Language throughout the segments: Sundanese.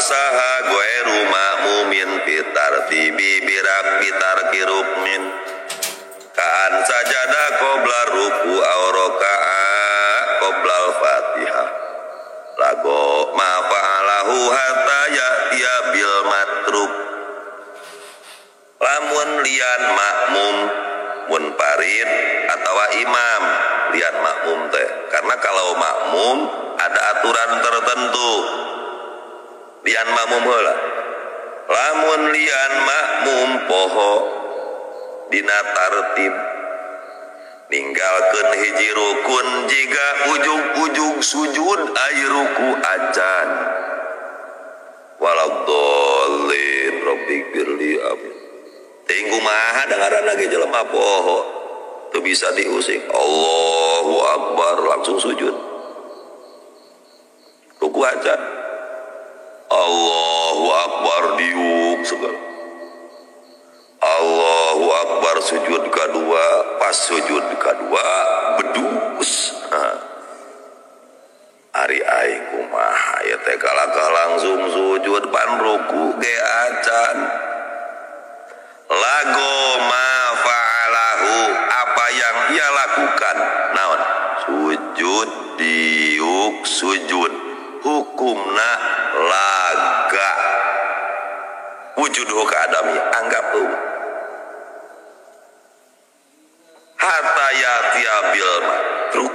saha ghairu ma'mumin fitartibi birak bitarki rukmin kaan sajada qabla ruku aw raka'a qabla al-fatihah lago ma fa'alahu hatta ya'tiya bil matruk. Lamun lian makmum munfarid atawa imam lian makmum teh, karena kalau makmum ada aturan tertentu lian makmum heula. Lamun lian makmum poho dina tartib ninggalkeun hiji rukun jiga ujug-ujug sujud ay ruku acan waladhdallin rabbighfirli amin. Teuing kumaha dengaran lagi jelema poho teu bisa diusik. Allahu akbar langsung sujud ruku acan. Allahu akbar diuk segala. Allahu akbar sujud kedua, pas sujud kedua bedus. Ari aing kumaha ya teh kalakah langsung sujud pan ruku ge acan. Lago ma fa'alahu, apa yang ia lakukan naon? Sujud diuk sujud hukumna laga wujuduhu ka adami anggap eueuh hatta ya'tiya bil matruk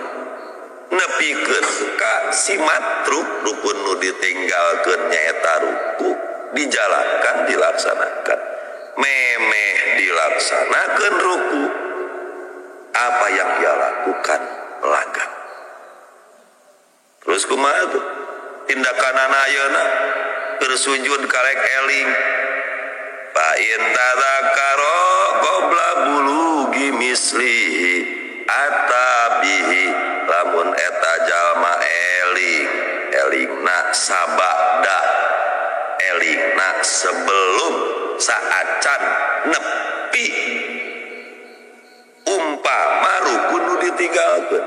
nepikeun ka si matruk rukun nu ditinggalkeun nyaeta ruku dijalankan dilaksanakan memeh dilaksanakan ruku apa yang ia lakukan laga. Terus kumaha tuh tindakanana ayeuna keur sujud karek eling fa in tadzakara qabla bulugi mislihi atabihi lamun eta jalma eling elingna sabada elingna sebelum saacan nepi umpama rukun nu ditinggalkeun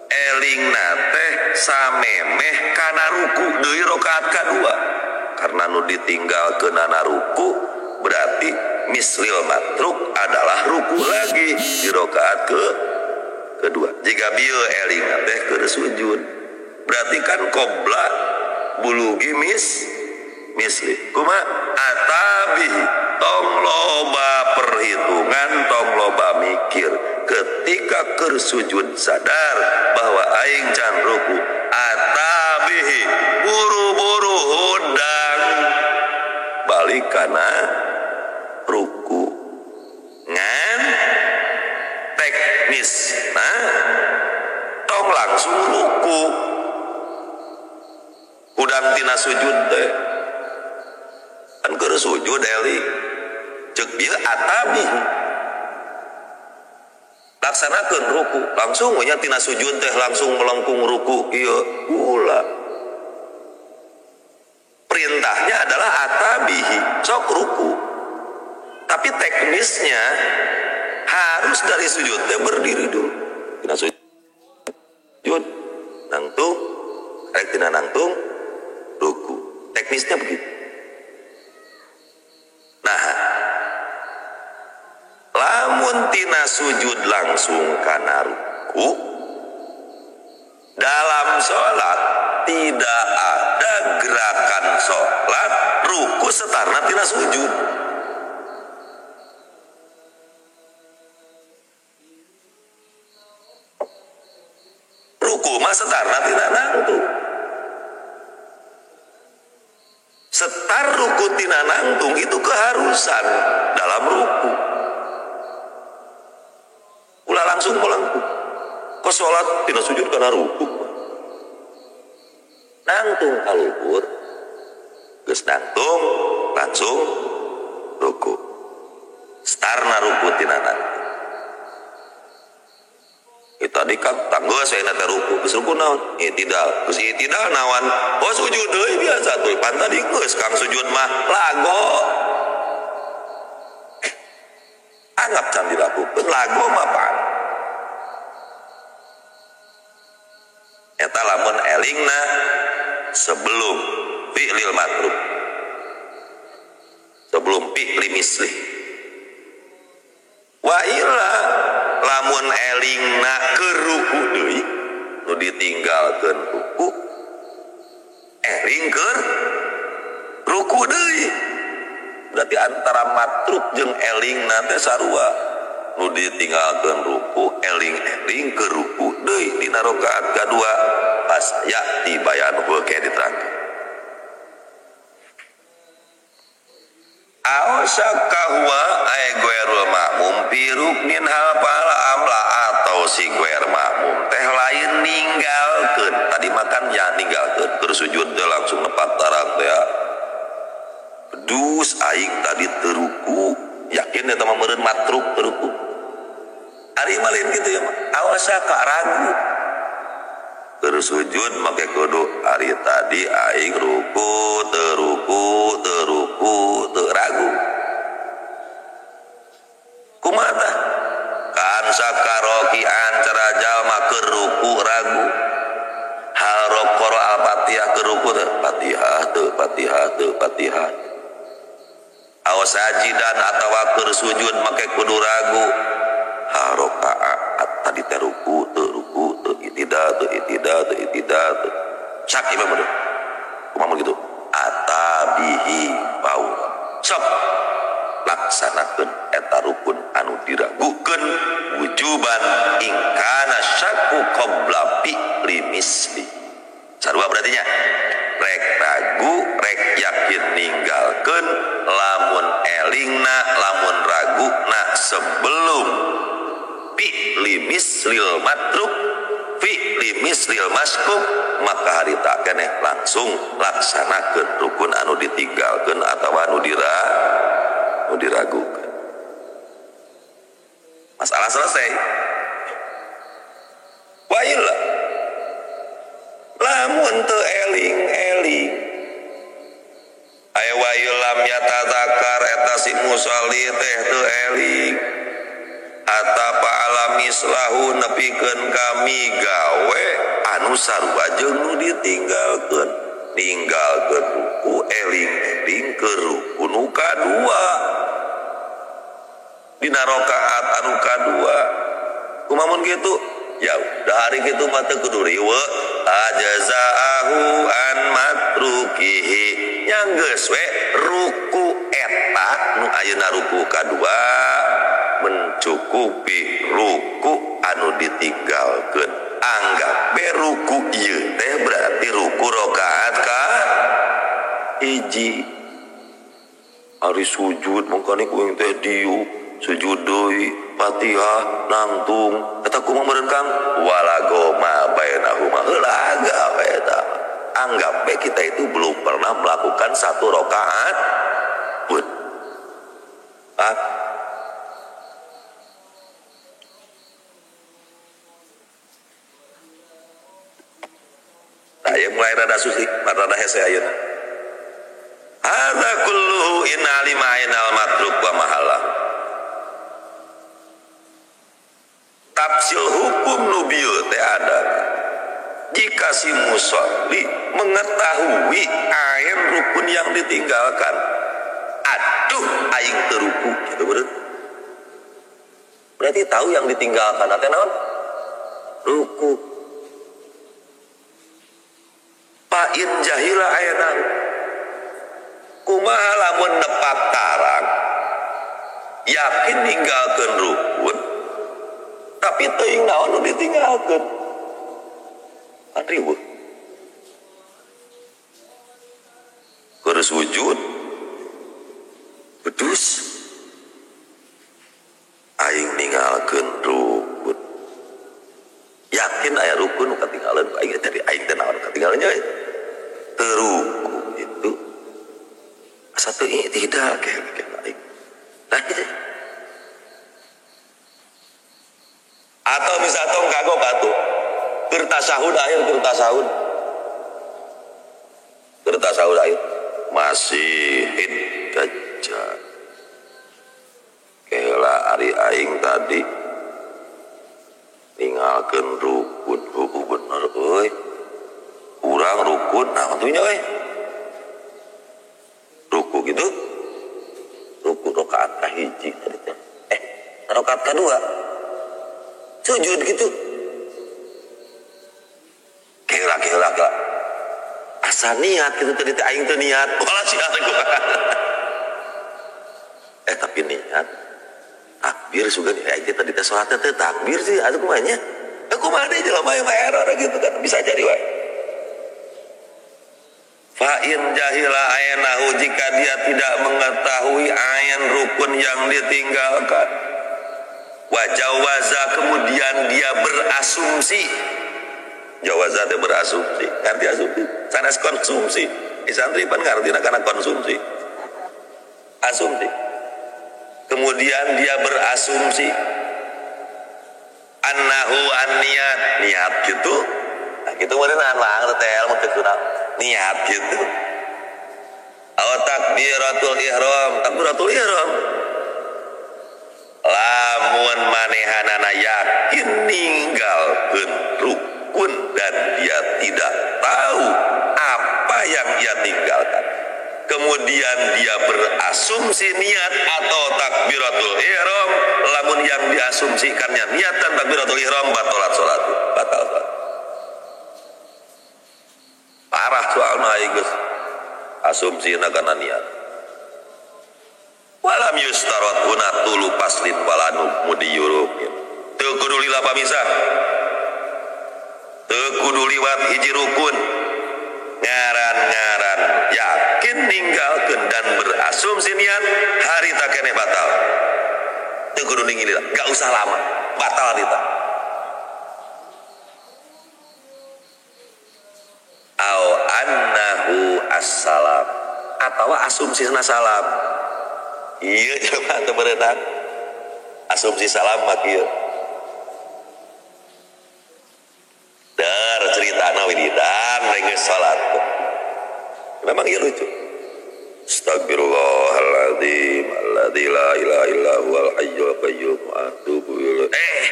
elingna teh samemeh kana ruku deui rakaat kadua karena nu ditinggalkeunana ruku berarti mislil matruk adalah ruku lagi di rakaat ke kedua. Jika bieu elingna teh keur sujud berarti kan qobla bulugi misli kumaha atabi tong loba perhitungan tong loba mikir ketika keur sujud sadar bahwa aing can ruku atabihi buru-buru hudang balik kana ruku ngan teknis nah tong langsung ruku hudang tina sujud teh kan keur sujud eli ceuk bieu atabihi laksanakeun ruku langsung we nya tina sujud teh langsung melengkung ruku ieu ulah. Perintahnya adalah atabihi sok ruku tapi teknisnya harus dari sujud teh berdiri dulu tina sujud nangtung rek tina nangtung ruku teknisnya begitu. Nah lamun tina sujud langsung kana ruku dalam sholat tidak ada gerakan sholat ruku setarna tina sujud. Ruku mah setarna tina nangtung. Setar ruku tina nangtung itu keharusan dalam ruku. Ulah langsung melengkung. Kok sholat tina sujud kana ruku? Nangtung kaluhur, geus nangtung langsung ruku. Starna ruku tina nangtung. Itu tadi kan tangguh saya nate ruku, geus ruku naon? I'tidal. Geus i'tidal naon? Oh sujud deui biasa tuh. Pan tadi geus kang sujud mah lago. Anggap can dilakukeun lago mah pan. Eta lamun elingna sebelum fi'lil matruk, sebelum fi'li misli. Wa illa lamun elingna ke ruku deui nu ditinggalkeun ruku, eling keur ruku deui, berarti antara matruk jeung elingna teh sarua. Nu ditinggalkeun ruku, eling-eling ke ruku deui dina rakaat kadua, pas ya dibayan ke diterangkeun. Aw syakka huwa ay ghairul makmum fi ruknin hal fa'ala amla, atau si ghair makmum teh lain ninggalkeun. Tadi makan ya ninggalkeun, keur sujud teh langsung nepak tarang teh. Dus aing tadi teu ruku, yakin eta mah meureun matruk teu ruku. Ari mah lain kitu ya mah. Aw syakka ragu. Keur sujud make kudu ari tadi aing ruku teu ruku teu ruku teu ragu. Kumaha tah? Kan sakarokian cara jalma keur ruku ragu. Hal rokoro al-Fatihah keur ruku teu? Fatihah teu, Fatihah teu, Fatihah. Aw sajidan atawa keur sujud make kudu ragu. Hal rokaat tadi teh ruku teu ruku teu itida teu itida teu itida teu. Sak imam udah. Kumaha gitu? Atabihi faura. Sok laksanakeun eta rukun anu diragukeun wujuban ingkana syakku qabla fi'li misli. Sarua berarti nya. Rek ragu, rek yakin ninggalkeun lamun elingna, lamun raguna sebelum fi'li mislil matruk, fi'li mislil maskuk, maka harita keneh langsung laksanakeun rukun anu ditinggalkeun atawa anu diragukeun. Masalah selesai. Wa illa lamun teu eling-eling aya wa lam yatadzakar eta si musalli teh teu eling hatta fa'ala mislahu nepikeun kami gawe anu sarua jeung nu ditinggalkeun, ninggalkeun ruku eling-eling ke ruku nu kadua dina rakaat anu kadua. Kumaha mun kitu? Ya udah hari kitu mah teu kudu riweuh. Ajzaahu an matrukihi, nya geus we ruku eta nu ayeuna ruku kadua mencukupi ruku anu ditinggalkeun. Anggap be ruku ieu teh berarti ruku rakaat ka hiji. Ari sujud mangkane kuing teh diuk sujud deui Fatihah nangtung eta kumaha meureun Kang walagoma bainahuma heula we eta. Anggap be kita itu belum pernah melakukan satu rakaat pun. Ah, nah, ya mulai rada susi, rada hese ayeuna. Hadza kulluhu in alima ainal matruk wa mahala. Tafsil hukum nu bieu teh ada. Jika si musalli mengetahui ain rukun yang ditinggalkan, aduh aing teu ruku gitu berarti. Berarti tahu yang ditinggalkan teh naon? Ruku. Fa in jahila ayana kumaha lamun nepak tarang yakin ninggalkeun rukun tapi teuing naon nu ditinggalkeun kan riweuh. Keur sujud bedus aing ninggalkeun rukun, yakin aya rukun nu katinggalan aing jadi aing teh naon katinggalan nya teruku itu satu ini tidak kayak baik. Nah gitu. Atau misalnya tong kagok atuh keur tasahud akhir, keur tasahud, keur tasahud akhir masih dajjal. Kela ari aing tadi ninggalkeun rukun, hukum bener euy. Urang rukun nah atuh nya euy. Rakaat kedua sujud gitu. Kira. Asa niat gitu tadi teh aing teu niat. Pola sia tapi niat takbir sugan aing teh tadi teh salat teh takbir sih atuh kumaha nya. Kumaha deui jelema mah error gitu kan bisa jadi wae. Fa in jahila ainahu, jika dia tidak mengetahui ain rukun yang ditinggalkan. Wa jawaza, kemudian dia berasumsi. Jawaza teh berasumsi, ngerti asumsi? Sanes konsumsi. Santri pan ngarti kana konsumsi. Asumsi. Kemudian dia berasumsi annahu an niat, niat gitu. Nah, gitu meureun lang teh ilmu teh niat gitu. Aw takbiratul ihram, takbiratul ihram. Lamun manehanana yakin ninggalkeun rukun dan dia tidak tahu apa yang ia tinggalkan. Kemudian dia berasumsi niat atau takbiratul ihram, lamun yang diasumsikannya niat dan takbiratul ihram batalat salat, batal salat. Parah soalna ieu geus asumsina kana niat. Walam yustarat huna tulu paslin walanu mudiyurukin. Teu kudu lila pamisa. Teu kudu liwat hiji rukun. Ngaran-ngaran yakin ninggalkeun dan berasumsi niat harita keneh batal. Teu kudu ninggal, gak usah lama, batal harita. Au annahu assalam atau asumsina salam. Iya coba teu berenang. Asumsi salam mah kieu. Dar ceritana wiridan geus salat. Memang ieu lucu. Astagfirullahaladzim alladzi la ilaha illa huwal hayyul qayyum wa atubu ilaih.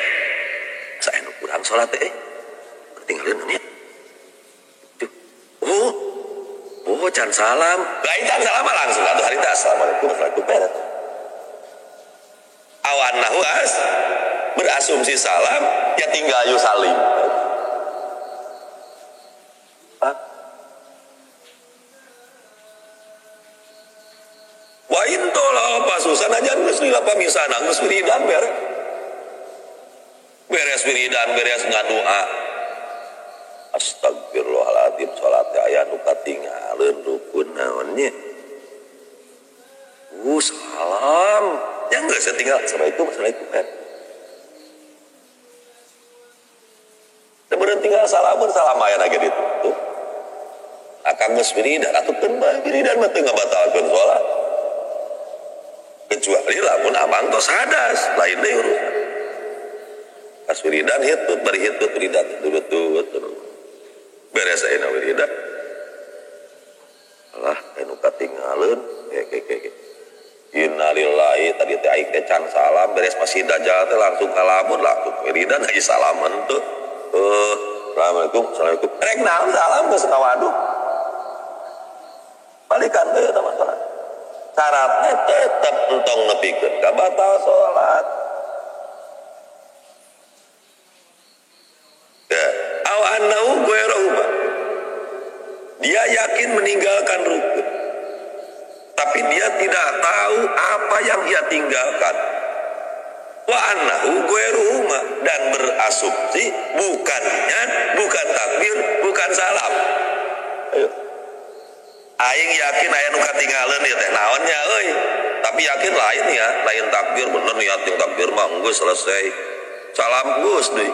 Saya nu kurang salat teh. Ketinggalan nya. Oh, can salam. Lain can salam langsung atuh harita assalamualaikum assalamualaikum beres. Awan nahu as berasumsi salam ya tinggal yusalim. Wa in tola pasusan aja geus lila pamisana geus wiridan beres. Beres wiridan beres ngadoa. Astagfirullahaladzim salat aya nu katingaleun rukun naon nya. Salam. Ya geus tinggal assalamualaikum assalamualaikum kan. Teu beureun tinggal salamun salam aya na ge ditu. Tuh. Akang geus wiridan atuh keun bae wiridan mah teu ngabatalkeun salat. Kecuali lamun abang tos hadas lain deui urusan. Pas wiridan hitut bari hitut wiridan tutut beres ayeuna wiridan. Alah anu katingaleun ke. Innalillahi tadi teh aing teh can salam beres masih dajjal teh langsung kalamun langsung wiridan aja salaman tuh. Assalamualaikum assalamualaikum. Rek naon salam geus ngawaduh. Balikan teh eta masalah. Syaratnya tetap entong nepikeun ka batal salat. Ya, aw annahu ghairuhu. Dia yakin meninggalkan rukun. Tapi dia tidak tahu apa yang ia tinggalkan. Wa annahu ghairuhu dan berasumsi bukan niat, bukan takbir, bukan salam. Ayo. Aing yakin aya nu katingaleun ieu teh naon nya euy. Tapi yakin lain ya, lain takbir bener niat jeung takbir mah geus selesai. Salam geus deui.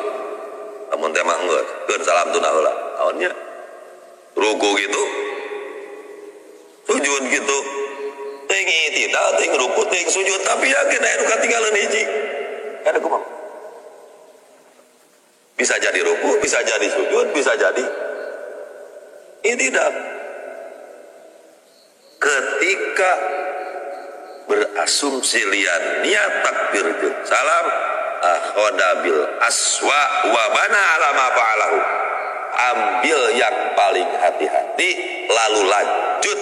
Lamun teh mah geus, keun salam tuna heula. Naon nya? Ruku gitu. Sujud gitu. Teuing itidal, teuing ruku, teuing sujud, tapi yakin aya nu katingaleun hiji. Kada kumaha? Bisa jadi ruku, bisa jadi sujud, bisa jadi itidal. Ketika berasumsi lian niat takbir jeung salam akhoda bil aswa wa bana ala ma fa'alahu. Ambil yang paling hati-hati lalu lanjut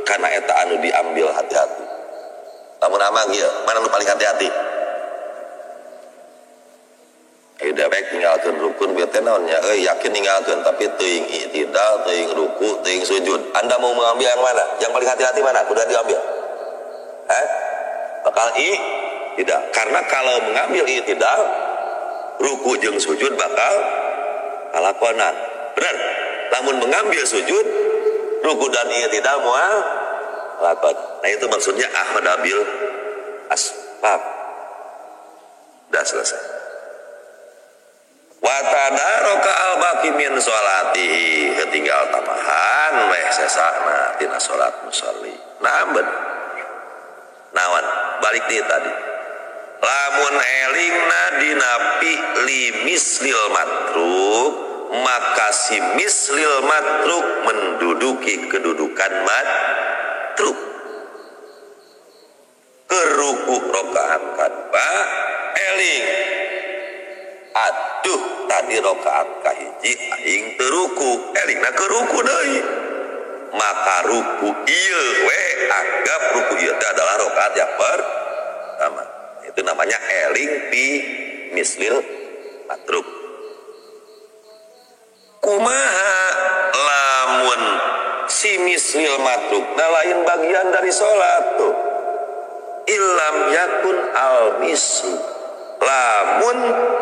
karena eta anu diambil hati-hati. Lamun amang ieu mana nu paling hati-hati? ninggalkeun rukun bieu teh naon nya euy yakin ninggalkeun tapi teuing i'tidal, teuing ruku, teuing sujud. Anda mau mengambil yang mana? Yang paling hati-hati mana? Udah diambil. Hah? Bakal i'tidal. Karena kalau mengambil i'tidal, ruku jeung sujud bakal kalakonan. Benar? Lamun mengambil sujud, ruku dan i'tidal moal lakon. Nah itu maksudnya akhdabil asbab. Udah selesai. Wa tadaraka al-baqi min sholatihi, ketinggal tambahan weh sesana tina salat musolli. Nah bener. Nawan balik nih tadi. Lamun elingna dina fi'li mislil matruk, maka si mislil matruk menduduki kedudukan matruk. Keruku rokaat kadua eling, aduh tadi rokaat kahiji aing teu ruku, elingna ke ruku deui, maka ruku ieu we anggap ruku ieu teh adalah rokaat yang pertama. Itu namanya eling pi mislil matruk. Kumaha lamun si mislil matruk nah lain bagian dari sholat tuh. Illam yakun al mislu, lamun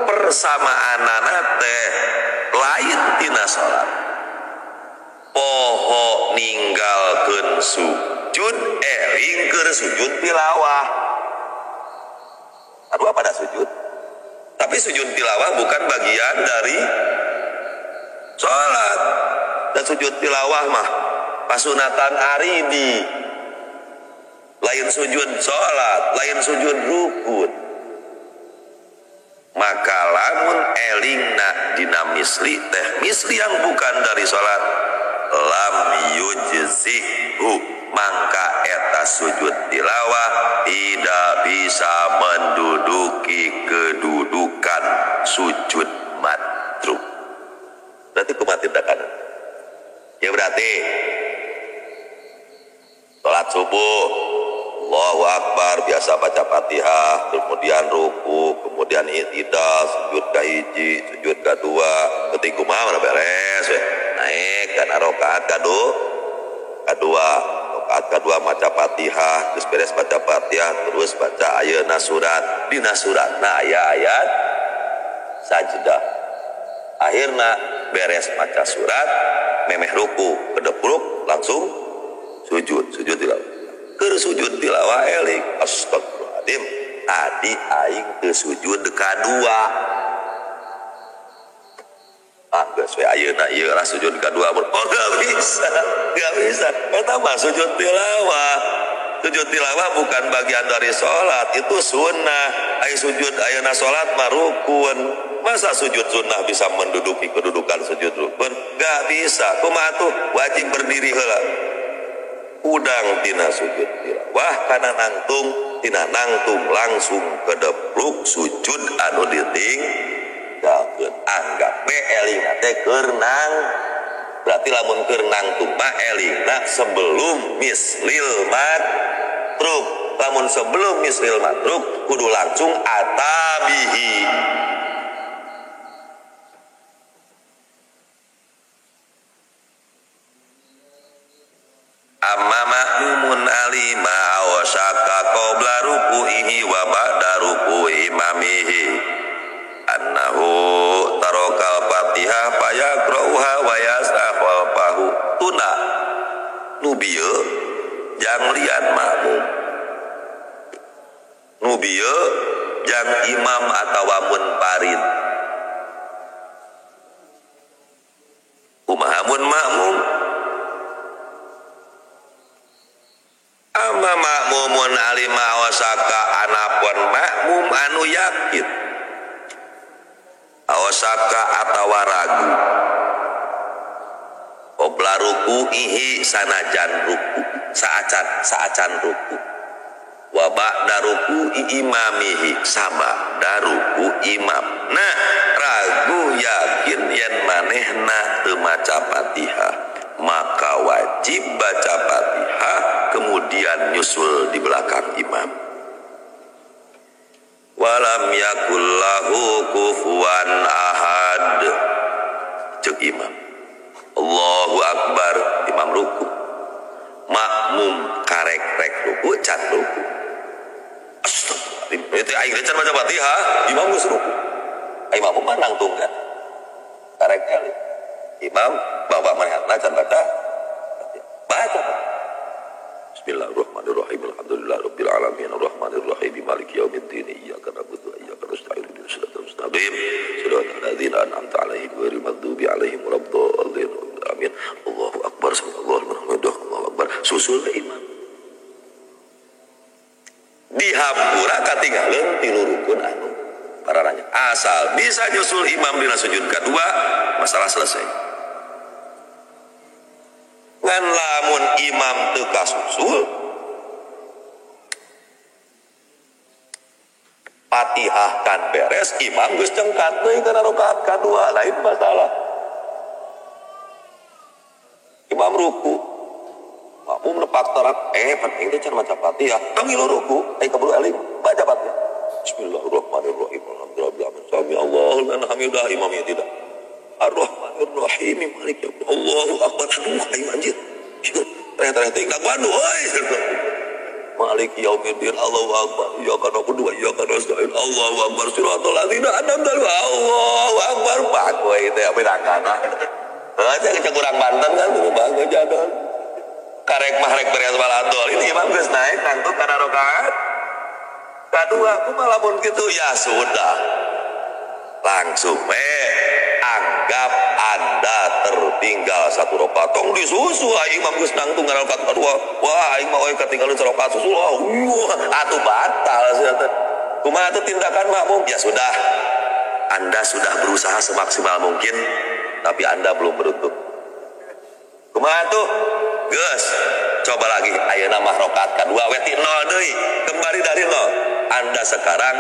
persamaanana teh lain tina sholat, poho ninggalkeun sujud eling keur sujud tilawah. Aduh pada sujud, tapi sujud tilawah bukan bagian dari sholat. Dan sujud tilawah mah pasunatan aridi, lain sujud sholat, lain sujud rukun. Maka lamun elingna dina misli teh misli yang bukan dari sholat, lam yujzihu, mangka eta sujud tilawah tidak bisa menduduki kedudukan sujud matruk. Berarti kumaha tindakan? Ya berarti sholat subuh Allahu Akbar, biasa baca Fatihah, kemudian ruku, kemudian i'tidal, sujud kahiji, sujud kedua, ketika kumaha udah beres we. Naik kana rakaat kedua, rakaat kedua maca Fatihah, terus beres baca Fatihah, terus baca ayeuna surat, dina suratna aya ayat sajdah. Akhirna beres maca surat, memeh ruku, kedepruk langsung sujud, sujud tilawah. Keur sujud tilawah eling, astagfirullahaladzim, tadi aing teu sujud kadua. Ah geus we ayeuna ieu lah sujud kadua. Oh gak bisa, gak bisa. Eta mah sujud tilawah. Sujud tilawah bukan bagian dari sholat, itu sunnah. Ai sujud ayeuna sholat mah rukun. Masa sujud sunnah bisa menduduki kedudukan sujud rukun? Gak bisa. Kumaha tuh wajib berdiri heula. Udang tina sujud tilawah kana nangtung, tina nangtung langsung kedepluk sujud anu ditinggalkeun. Anggap we elingna teh keur nang, berarti lamun keur nangtung mah elingna sebelum mislil matruk. Lamun sebelum mislil matruk kudu langsung atabihi. Amma ma'mumun alima wa syakka qabla ruku'ihi wa ba'da ruku'i imamihi annahu tarakal Fatihah fayaqra'uha wa yas'ahu tuna. Nu bieu jang lian makmum, nu bieu jang imam atawa munfarid. Kumaha mun makmum? Amma makmumun alima wasaka anapun makmum anu yakin awasaka atawa ragu qabla ruku'ihi sanajan ruku saacan saacan ruku wa ba'da ruku'i imamihi sama daruku imam. Nah ragu yakin yen manehna teu maca Fatihah maka wajib baca Fatihah kemudian nyusul di belakang imam. Walam yakul lahu kufuwan ahad. Ahad. Cek imam. Allahu akbar, imam ruku. Makmum karek rek ruku can ruku. Astagfirullahaladzim. Itu aing can maca Fatihah, imam geus ruku. Aing makmum mah nangtung kan. Karek kali. Imam bawa manehna can baca. Baca. Bismillahirrahmanirrahim. Alhamdulillahirabbil alamin arrahmanirrahim maliki yaumiddin iyyaka na'budu wa iyyaka nasta'in ihdinas siratal mustaqim siratal ladzina an'amta 'alaihim ghairil maghdubi 'alaihim waladdallin. Amin. Allahu akbar, sami'allahu liman hamidah. Allahu akbar. Susul ke imam. Dihampura katinggalin tilu rukun anu pararanya. Asal bisa nyusul imam dina sujud kedua, masalah selesai. Ngan lamun imam teu kasusul, Fatihah kan beres, imam geus cengkat deui kana rakaat kadua, lain masalah. Imam ruku, makmum nepak tarat, penting teh can maca Fatihah, tong ngilu ruku, kaburu eling, baca Fatihah. Bismillahirrahmanirrahim. Alhamdulillah alamin. Sami Allahu liman hamidah, imamnya tidak. Ar-Rahmanir-Rahim, Maliki yaumiddin. Allahu akbar. Aduh, aing anjir. Teh-teh teh laguan euy. Maliki yaumiddin. Allahu akbar. Iyyaka na'budu wa iyyaka nasta'in. Allahu akbar. Siratal ladzina an'amta 'alaihim. Allahu akbar. Bagus teh bedakana. Heuh, teh kurang Banten kan bagus jadon. Karek mah rek beres baladol. Ini imam geus naik nangtung kana rakaat kadua. Kumaha lamun kitu? Ya sudah. Langsung anggap Anda tertinggal satu rakaat. Tong disusu aing imam geus nangtung kana rakaat kadua. Wah, aing mah euy katinggalin sarakaat susul. Wah, atuh batal sia teh. Kumaha atuh tindakan makmum? Ya sudah. Anda sudah berusaha semaksimal mungkin, tapi Anda belum beruntung. Kumaha tuh? Geus, coba lagi ayeuna mah rakaat kadua we ti nol deui, kembali dari nol. Anda sekarang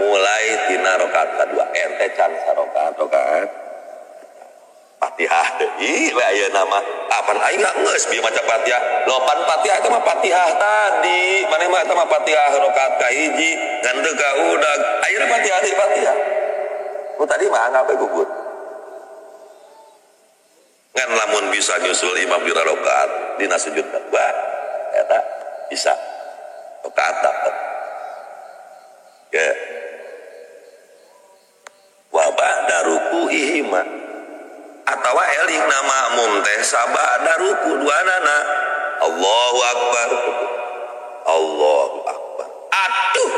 mulai tina rakaat kadua, ente can sarakaat rakaat Fatihah deui we ayeuna mah. Apan aing geus bieu maca Fatihah. Lopan Fatihah eta mah Fatihah tadi, maneh mah eta mah Fatihah rakaat kahiji, ngan teu ka udag. Ayeuna Fatihah deui Fatihah. Nu tadi mah anggap we gugur. Ngan lamun bisa nyusul imam di rakaat dina sujud kedua eta bisa rakaat dapat. Ya. Wa ba'da ruku'ihima atawa eling na makmum teh sabada ruku duanana. Allahu akbar. Allahu akbar. Atuh.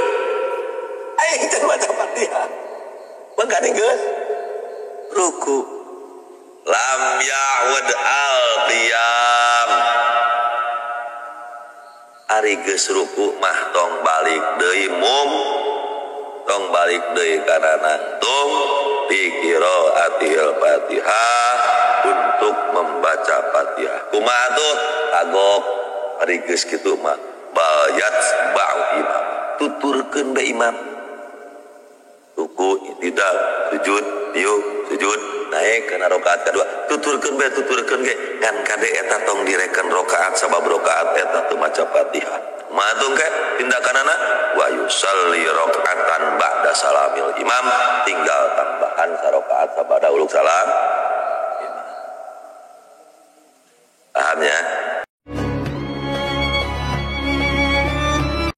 Aing teh maca Fatihah. Mangkane geus ruku. Lam ya'ud al-qiyam. Ari geus ruku mah tong balik deui mum, tong balik deui kana nangtung bi qiraatil Fatihah untuk membaca Fatihah. Kumaha tuh? Kagok ari geus kitu mah bal yatba'u imam. Tuturkeun bae imam. Ruku, i'tidal, sujud, diuk, sujud, naik kana rakaat kedua. Tuturkeun bae, tuturkeun ge ngan kade eta tong direken rakaat sabab rakaat eta teu maca Fatihah. Matung ke tindakanana wa yusalli rakaatan ba'da salamil imam, tinggal tambahan sarakaat sabada uluk salam. Paham ya?